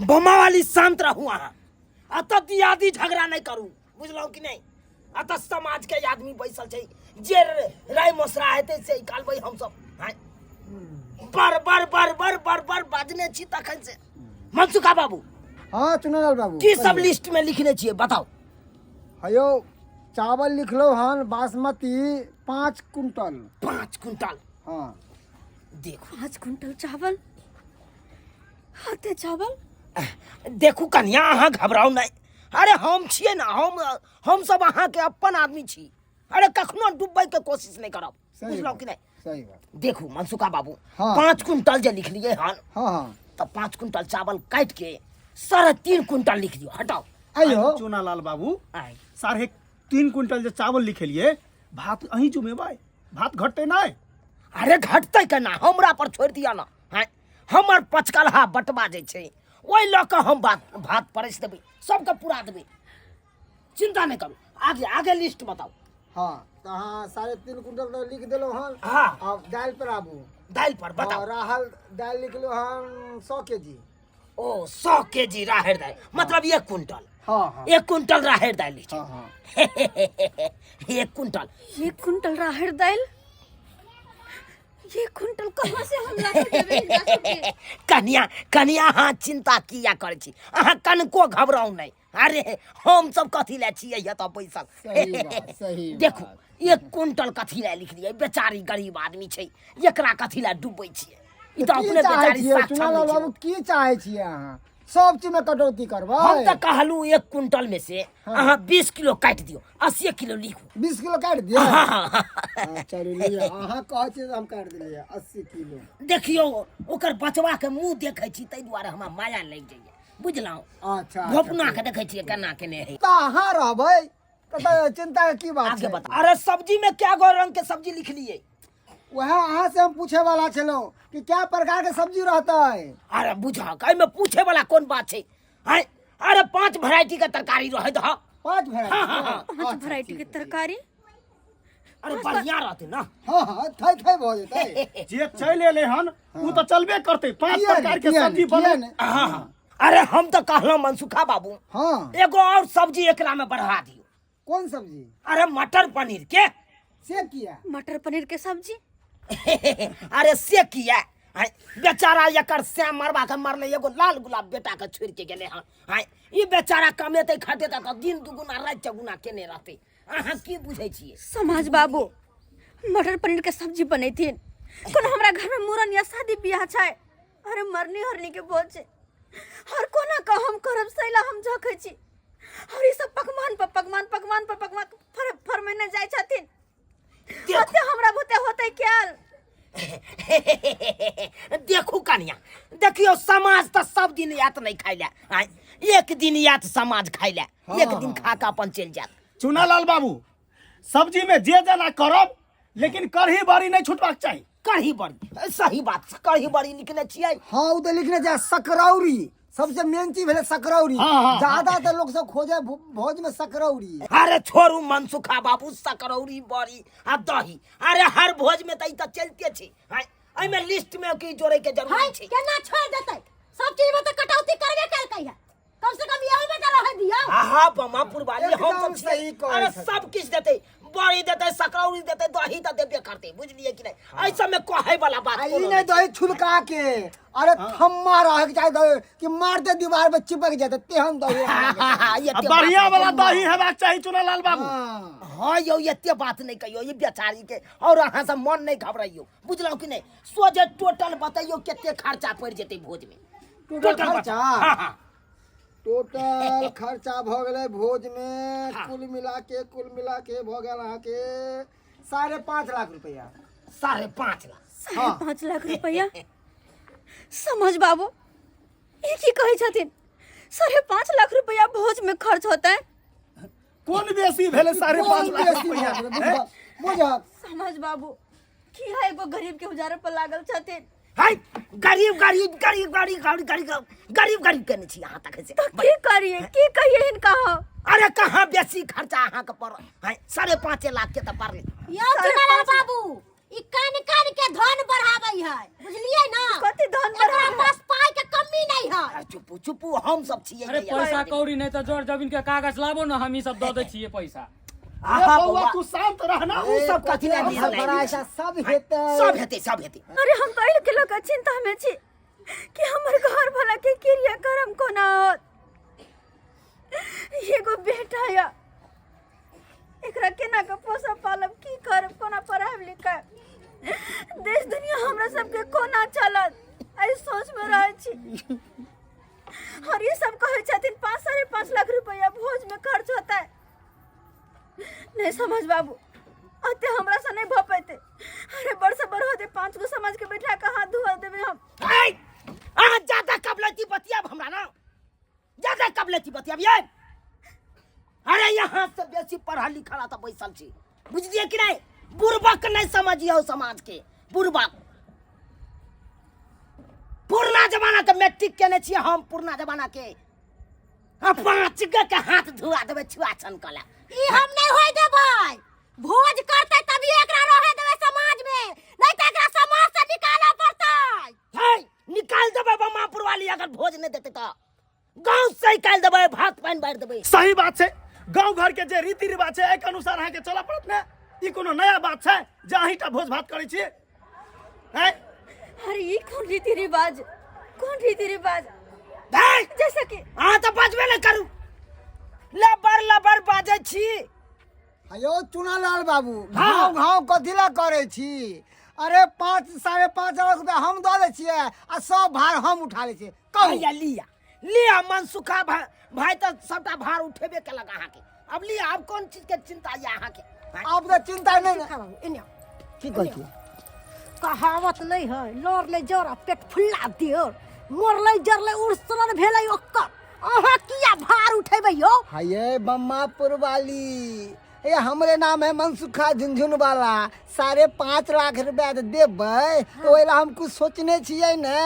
बमा वाली शांत रहू अहाँ। अतः दियादी झगड़ा नहीं करू, बुझलहुँ कि नहीं? अतः समाज के आदमी बैसल छै, जे राय मशरा हेतै से निकालबै हमसब। आँय, बर बर बर बर बर बर बाजने छी तखन से। मनसुखा बाबू। हाँ चुनालाल बाबू, की सब लिस्ट में लिखने छियै बताउ। हयो चावल लिखलो हन बासमती 5 कुंटल। 5 कुंटल? हाँ। देखू। 5 कुंटल चावल, हाथे चावल। देखू कन्या, अहाँ घबराउ नहीं। अरे हम छियै ना, हम सब अहाँ के अपन आदमी छी। अरे कखनो डूबे के कोशिश नहीं करब, सही बुझलहुँ बात, कि नहीं? सही बात। देखू मनसुखा बाबू, हाँ। 5 कुंटल जे लिखलिए हन, हाँ, हाँ। तो 5 कुंटल चावल काट के 3.5 कुंटल लिख दियो, हटाओ। आइयो। चुनालाल बाबू, आइ। 3.5 कुंटल जे चावल लिखेलिए, भात अहीं जुमेबै, भात घटते नहीं? अरे घटते केना, हमरा पर छोड़ दिया ना। हाँ, हमर पचकलहा बटवा जे छै ओहि लऽ कऽ हम भात परसि देबै, सबके पूरा देबै, चिंता नहीं करू। आगे आगे लिस्ट बताउ। हाँ, तऽ अहाँ 3.5 कुंटल तऽ लिख देलहुँ हन। हाँ। आब दालि पर आबू। दालि पर बताउ। हाँ, राहड़ दालि लिखलहुँ हन 100 के जी। ओ 100 के जी राहड़ दालि, मतलब 1 कुंटल। हाँ, हाँ। 1 कुंटल राहड़ दालि लिख। हाँ, हाँ। 1 कुंटल। 1 कुंटल राहड़ दालि, 1 कुंटल कहाँ से हम ला के देबै हिनका सबके? कन्या, कन्या अहाँ चिंता किया करै छी, अहाँ कनको घबराउ नहीं। अरे हम सब कथी ले छियै एतऽ बैसल? सही बात, सही बात। देखू 1 कुंटल कथी ले लिखलियै, बेचारी गरीब आदमी छै, एकरा कथी ले डूबै छियै? ई तऽ की अपने चाहै बेचारी छियै, साक्षर चुनालाल नहि छै। बाबू, की चाहै छियै अहाँ? सब चीज में कटौती करबै? हम तऽ कहलहुँ 1 कुंटल में से हाँ। अहाँ 20 किलो काटि दियौ, 80 किलो लिखू। 20 किलो काटि दियौ? हाँ, हाँ, हाँ। हाँ, चलू लिअ, अहाँ कहै छियै तऽ हम काटि देलियै 80 किलो। देखियौ ओकर बचवा के मुँह देखै छी ताहि दुआरे हमरा माया लागि जाइए, बुझलहुँ? अच्छा, अच्छा, भोपना के देखै छियै केना केने है। तऽ अहाँ रहबै तऽ चिंता के की बात आगे छै? बता। अरे सब्जी में क्या गो रंग के सब्जी लिखलिए? वएह अहाँ से हम पूछे वाला छलहुँ कि क्या प्रकार के सब्जी रहतै। अरे बुझक, एहिमे पूछे वाला कोन बात छै? आँय, अरे 5 वेराइटी के तरकारी रहै दह। 5 वेराइटी? हाँ, हाँ, हाँ। 5 वेराइटी के तरकारी? अरे बढ़िया रहतै ना। हाँ, हाँ, थै थै भऽ जेतै। जे चलि एलै हन ओ तऽ चलबे करतै। 5 किया प्रकार के नहि, किया सब्जी नहि, किया बनै। नहि? हाँ, हाँ। अरे हम तऽ कहलहुँ मनसुखा बाबू, हाँ। एगो और सब्जी एकरा में बढ़ा दियौ। कोन सब्जी? अरे मटर पनीर के। से किया? मटर पनीर के सब्जी? अरे से किया? आँय, बेचारा एकर सैम मरबा के मरले, एगो लाल गुलाब बेटा के छोड़ के गेले हन। आँय, ई बेचारा कमेतै खटेतै तऽ दिन दुगुना राति चौगुना केने रहतै। अहाँ की बुझै छियै? समाज बाबू, मटर पनीर के सब्जी बनेथिन, कोनो हमरा घर में मूड़न या शादी बियाह छै? अरे मरनी हरनी के भोज छै, और कोना कऽ हम करब सैला हम झखै छी, और ई सब पकवान पर पकवान, पकवान पर पकवान फर फरमेने जाइ छथिन। होते हमरा बुते होते क्याल। देखू कनिया, देखियो समाज तऽ सब दिन आयत नहीं खाइ लए। आँय, एक दिन आयत समाज खाइ लए, हाँ। एक दिन खा कऽ अपन चलि जायत। चुनालाल बाबू, सब्जी में जे जेना करब, लेकिन कढ़ी बड़ी नहीं छूटबाक चाही। कढ़ी बड़ी, सही बात, कढ़ी बड़ी लिखने छियै। हाँ, ओ तऽ लिखने छै सकरौरी, सबसे मेन चीज भेलै सकरौरी। हाँ, हाँ, ज्यादा तऽ लोक सब खोजे भोज में सकरौरी। अरे छोड़ू मनसुखा बाबू, सकरौरी बड़ी आ दही, अरे हर भोज में तऽ ई तऽ चलते छै। आँय, एहिमे लिस्ट में की जोड़े के जरूरी हाय, छै? केना छोड़ देतै? सब चीज में तऽ कटौती करबे केलकै है, कम से कम यही में तऽ रहै दियौ। आहा बमापुर वाली, हम एकदम सब सही छियै। कहै अरे छथिन। सब किछु देतै, बड़ी देतै, सकरौरी देतै, दही तऽ देबे करतै, बुझलियै कि नहि? एहि सबमे कहै वाला बात आ ई कोनो नहि नहि छै। दही छुलका के, अरे थम्मा रहके चाही दही कि मारते दीवार पे चिपक जेतै तेहन दही रहबाक चाही। एते आ बात बढ़िया नहि वाला कहियौ। दही हेबाक चाही चुनालाल बाबू। हाँ। हाँ यौ, एते बात नहि कहियौ ई बेचारी के, और अहाँ सब मन नहि घबराइयौ, बुझलहुँ कि नहि? सोझे टोटल बतैयौ कते खर्चा पड़ि जेतै भोज में। टोटल टोटल खर्चा? हाँ, हाँ। टोटल खर्चा भऽ गेलै भोज में हाँ। कुल मिला के भऽ गेल अहाँके 5.5 लाख रुपया। 5.5 लाख? 5.5 लाख रुपया? समझ बाबू, ई की कहै छथिन? 5.5 लाख रुपया भोज में खर्च होतै? कोन बेसी भेलै 5.5 कोन लाख बेसी रुपया? भऽ गेलै? बुझहक, बुझहक। समझ बाबू, की है एगो गरीब के उजारे पर लागल छथिन। हाय, गरीब गरीब गरीब गरीब गरीब गरीब गरीब गरीब केने छी अहाँ तखन से। तऽ की करिए, की कहिए हिनका हम? अरे कहाँ बेसी खर्चा अहाँके पड़ल? हाय, 5.5 लाख के तऽ पड़लै। यौ चुनालाल बाबू, ई कन कन के धन बढ़ाबै है बुझलियै ना कथी धन एकरा बढ़ाबै? पास पाई के कमी नहीं है अरे चुपू चुपू हम सब छियै अरे पैसा कौड़ी नहीं तो जर जमीन के कागज लाबो ना हम ई सब दऽ दै छियै पैसा। अरे आहा बौआ बौआ तू शांत रहना। उ सब कथी लए हम सब बड़ा ऐसा सब हेतै। सब हेतै, सब हेतै। अरे हम तऽ एहि लऽ कऽ चिंता में छी कि हमर घर वाला के क्रियाक्रम कोना होत। एगो बेटा या एकरा केना के पोसब पालब, की करब, कोना पढ़ायब लिखायब, देश दुनिया हमरा सबके कोना चलत, एहि सोच में रहै छी। और ये सब कहै छथिन 5 5.5 लाख रुपया भोज में खर्च होता है। नहीं समझ बाबू, अते हमरा से नहीं भ पेते। अरे बड़ से बड़ होते 5 गो समाज के बैठा के हाथ धोआ देबे हम। ए, अहाँ ज्यादा कबलती बतियाब हमरा ना, ज्यादा कबलती बतियाब ये। अरे यहाँ से बेसी पढ़ल लिखल तो बैसल छी, बुझलिए कि नहीं? बुड़बक नहीं समझियो समाज के, बुड़बक। पुरना जमाना के मैट्रिक केने छियै हम, पुरना जमाना के। आ 5 गो के हाथ धुआ देबै छुआ छन कला। ई हम नहीं होय देबै। भोज करतै तभी एकरा रहे देबै समाज में, नहीं तो एकरा समाज से निकालऽ पड़तै। हे, निकाल देबै बमापुर वाली अगर भोज नहीं देतै तो गांव से निकाल देबै, भात पानि बारि देबै। सही बात छै, गांव घर के जे रीति रिवाज छै एहि अनुसार अहाँके चलऽ पड़त ने। ई कोनो नया बात छै जे अहीं टा भोज भात करै छियै? हैं? अरे ई कोन रीति रिवाज, कोन रीति रिवाज? धै! जैसे कि अहाँ तऽ बजबे नहि करू, लबर लबर बाजै छी। अयो चुनालाल बाबू, हाँ। घाव घाव कथी ला करै छी? अरे 5 5.5 लाख रुपया हम दऽ दै छियै आ सब भार हम उठा लै छियै। कहू। हैया लिया लिया मनसुखा भाई तऽ सबटा भार उठेबे केलक अहाँके। अब लिया, अब कोन चीज के चिंता यऽ अहाँके? आब तऽ चिंता नहि ने। सुखा बाबू, एने आउ। की कहै छी? कहावत नहीं है, लड़लै जर आ पेट फुल्ला देर, मरलै जरलै उड़सलन भेलै ओकर। अहाँ किया भार उठेबै यौ? हाये बम्मापुर वाली, ये हमरे नाम है मनसुखा झुनझुन वाला। 5.5 लाख रुपया तऽ देबै तऽ ओहि ला हम कुछ सोचने छियै ने।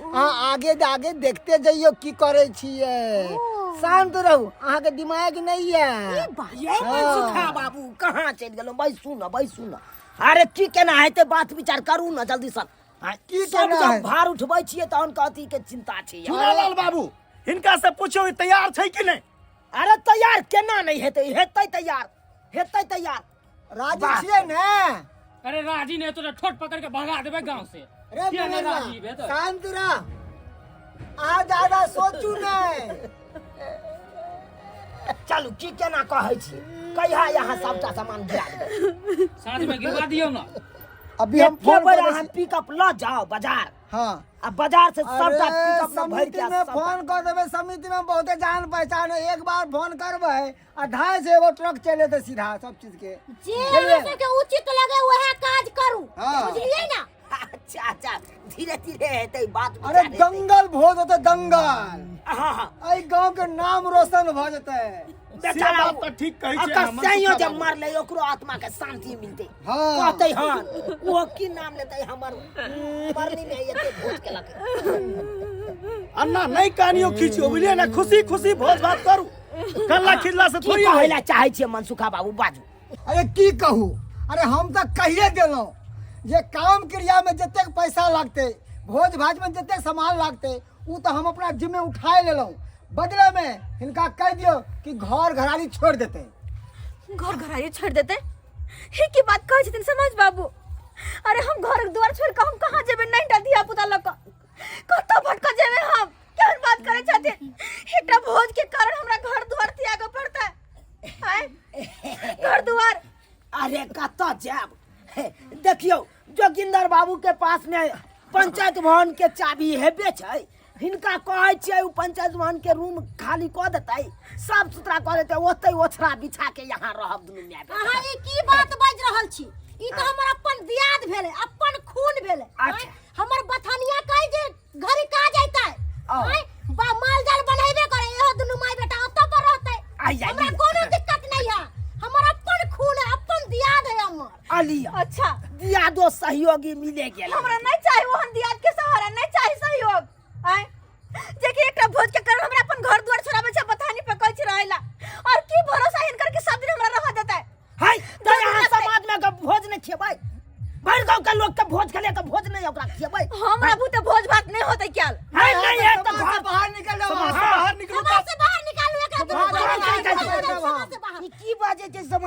अहाँ आगे आगे देखते जइयौ की करै छियै। शांत रहू, अहाँके दिमाग नहि यऽ। यौ मनसुखा बाबू कहाँ चलि गेलहुँ? बैसू ने, बैसू ने। अरे की केना हेतै बात विचार करू ने जल्दी सँ। की सब केना जब हेतै? भार उठबै छियै तहन कथी के चिंता छै? चुनालाल बाबू हिनका से पूछियौ ई तैयार छै कि नहि? अरे तैयार केना नहि हेतै? हेतै तैयार, हेतै तैयार। राजी वाह। छियै ने? अरे राजी नहि हेतौ तऽ ठोट पकड़ के भगा देबै गाँव से। रे किया नहि मुरैया, राजी हेतौ? शांत रह, अहाँ ज्यादा सोचू नहि। चलू की केना कहै छी? कहिया यहाँ सबटा सामान गिरा देबै? साँझ में गिरवा दियौ ना। अभी हम एके फोन बेर करै अहाँ छी। पिकअप लऽ जाओ बाजार। हाँ। आ बाजार से सबटा अरे पिकअप में भरि समिति के में सबटा। फोन कर देबै, समिति में बहुते जान पहचान है। एक बार फोन करबै आ 250 एगो ट्रक चलि एतै सीधा सब चीज के। जे अहाँ सबके उचित लगे वएह काज करू, हाँ। बुझलियै ना? अच्छा अच्छा, धीरे धीरे हेतै बात अरे विचार हेतै। दंगल भोज होतै, दंगल। हाँ, हाँ। एहि गांव के नाम रोशन भऽ जेतै। बेचारा से बात तऽ ठीक कहै छै अकर अहाँ, मनसुखा सैयो जे बाबू। मरलै ओकरो आत्मा के शांति मिलतै। हाँ। कहतै हन ओ की नाम लेतै हमर मरनी में एते भोज केलक। अन्ना नहीं कानियो खींचियो, बुझलियै ने? खुशी खुशी भोज भात करू, कल्ला खिल्ला से की थोड़ी कहै ला चाहै छियै मनसुखा बाबू, बाजू। अरे की कहू, अरे हम तऽ कहिए देलहुँ जे काम क्रिया में जतेक पैसा लागतै, भोज भात में जतेक सामान लागतै, उ तऽ हम अपना जिम्मे उठाए लेलहुँ। बदले में हिनका कहि दियौ कि घर घरारी छोड़ि देतै। घर घरारी छोड़ि देतै? हे की बात कहै छथिन समाज बाबू? अरे हम घर द्वार छोड़ि कऽ हम कहाँ जेबै? नहीं टा धिया पुता लऽ कऽ कतऽ भटकऽ जेबै हम? केहन बात करै छथिन? एकटा भोज के कारण हमरा घर द्वार त्यागऽ पड़तै? आँय? घर द्वार। अरे कतऽ जायब? हे, देखियौ जोगिंदर बाबू के पास में पंचायत भवन के चाबी हेबे छै। हिनका कहै छियै ओ पंचायत भवन के रूम खाली कऽ देतै, साफ सुथरा कऽ देतै, ओतै ओछरा बिछा के यहाँ रहब दुनू माय बेटा। अहाँ ई की बात बाजि रहल छी? ई तऽ हमर अपन दियाद भेलै, अपन खून भेलै। अच्छा। आँय, हमर बथनिया कहै जे घरी काज अयतै। आओ। आँय, बा माल जाल बनेबे करे, इहो दुनू माय बेटा ओतऽ पर रहतै। आइ, आइ, हमरा लिअ। कोनो दिक्कत नहीं है, हमर अपन खून है, अपन दियाद है हमर। अलिया। अच्छा। दियादो सहयोगी मिले गेल। हमरा नहीं चाही ओहन दियाद के सहारा, नहीं चाही सहयोग। आँय, जे कि एकटा भोज के कारण हमरा अपन घर द्वार छोड़ाबै छै, बथानी पे कहै छै रहै ला। और की भरोसा हिनकर कि सब दिन हमरा रह देतै? हाय, तऽ दस यहाँ दिन लगतै। समाज में भोज नहीं खेबै, भरि गाँव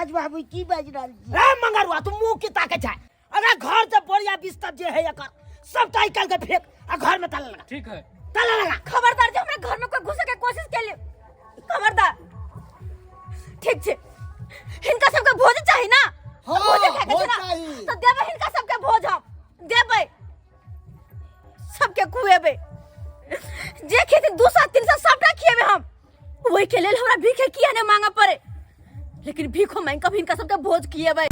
राज बाबू की बाजि रहल छी? रे मंगरुआ, तू मुंह की ताके छै? अगर घर से बोरिया बिस्तर जे है एकर सबटा निकाल के फेंक आ घर में ताला लगा। ठीक है। ताला लगा। खबरदार जे हमरा घर में कोई घुसे के कोशिश केले, खबरदार। ठीक छै, हिनका सबके भोज चाही ना? हाँ, भोज खाए के भोज छै ना? चाही। तो देबै हिनका सबके भोज, हम देबै, सबके खुएबै, जे खेती 200 300 सबटा खिएबै हम। ओहि के लेल हमरा भीखे किया ने मांगे पड़े, लेकिन भीखो मांग कऽ हिनका सबके भोज खिएबै।